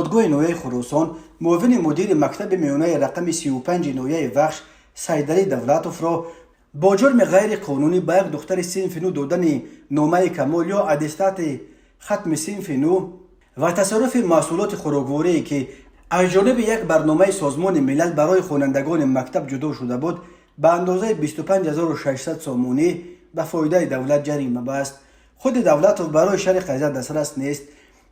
Додгоҳи ноҳияи Хуросон муовини мудири мактаби миёнаи рақами 35 ноҳияи Вахш Сайдалӣ Давлатовро бо ҷурми ғайриқонунӣ ба як духтари синфи нӯ додани номаи камол ё аттестати хатми синфи нӯ ва тасарруфи маҳсулоти хӯрокворие, ки аз ҷониби як барномаи Созмони Милал барои хонандагони мактаб ҷудо шуда буд, ба андозаи 25 600 сомонӣ ба фоидаи давлат ҷарима баст. Худи Давлатов барои шарҳи қазия дастрас нест,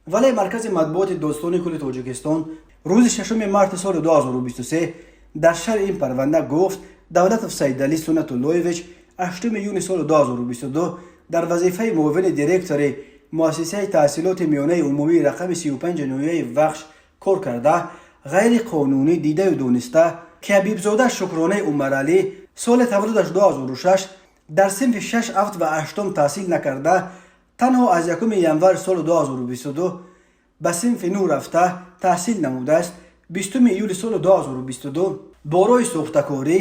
вале маркази матбуоти Додситонии кулли Тоҷикистон рӯзи 6 марти соли 2023 дар шарҳи ин парванда гуфт: Давлатов Сайдалӣ Суннатуллоевич 8 июни соли 2022 дар вазифаи муовини директори муассисаи таҳсилоти миёнаи умумии рақами 35 ноҳияи Вахш кор карда, ғайриқонунӣ дидаю дониста, ки Ҳабибзода Шукронаи Умаралӣ, соли таваллудаш 2006, дар синфи 6, 7 ва 8 таҳсил накарда, танҳо аз 1 январи соли 2022 ба синфи нӯ рафта таҳсил намудааст, 20 июли соли 2022 бо роҳи сохтакорӣ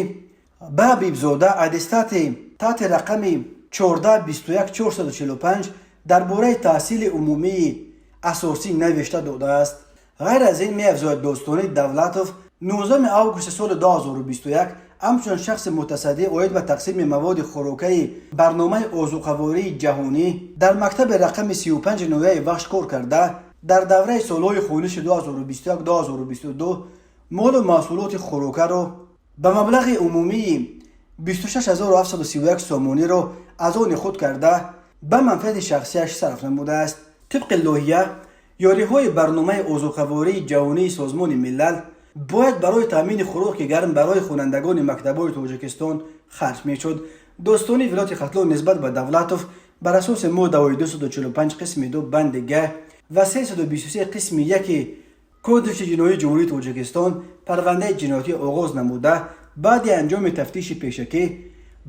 ба Ҳабибзода аттестати таҳти рақами 1421445 дар бораи таҳсили умумии асосӣ навишта додааст. Ғайр аз ин, меафзояд додситонӣ, Давлатов 19 августи соли 2021 ҳамчун шахси мутасаддӣ оид ба тақсими маводи хӯрокаи барномаи озуқавории ҷаҳонӣ дар мактаби рақами 35 ноҳияи Вахш кор карда, дар давраи солҳои хониши 2021-2022 молу маҳсулоти хӯрокаро ба маблағи умумии 26 731 сомониро аз они худ карда, ба манфиати шахсияш сарф намудааст. Тибқи лоиҳа, ёриҳои барномаи озуқавории ҷаҳонии Созмони Милал бояд барои таъмини хӯроки гарм барои хонандагони мактабҳои Тоҷикистон харҷ мешуд. Додситонии вилояти Хатлон нисбат ба Давлатов бар асоси моддаҳои 245 қисми 2 банди г ва 323 қисми 1 Кодекси ҷиноии Ҷумҳурии Тоҷикистон парвандаи ҷиноятӣ оғоз намуда, баъди анҷоми тафтиши пешакӣ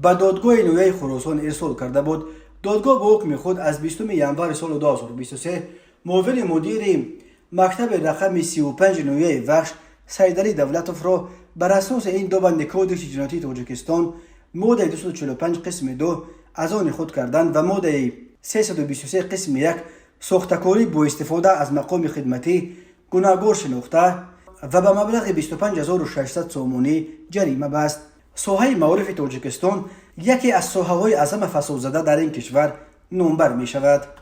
ба додгоҳи ноҳияи Хуросон ирсол карда буд. Додгоҳ бо ҳукми худ аз 20 январи соли 2023 муовини мудири мактаби рақами 35 ноҳияи Вахш Сайдалӣ Давлатовро бар асоси ин ду банди Кодекси ҷиноятии Тоҷикистон, моддаи 245 қисми 2, аз они худ кардан, ва моддаи 323 қисми 1, сохтакорӣ бо истифода аз мақоми хидматӣ, гунаҳгор шинохта ва ба маблағи 25 600 сомонӣ ҷарима баст. Соҳаи маорифи Тоҷикистон яке аз соҳаҳои аз ҳама фасодзада дар ин кишвар номбар мешавад.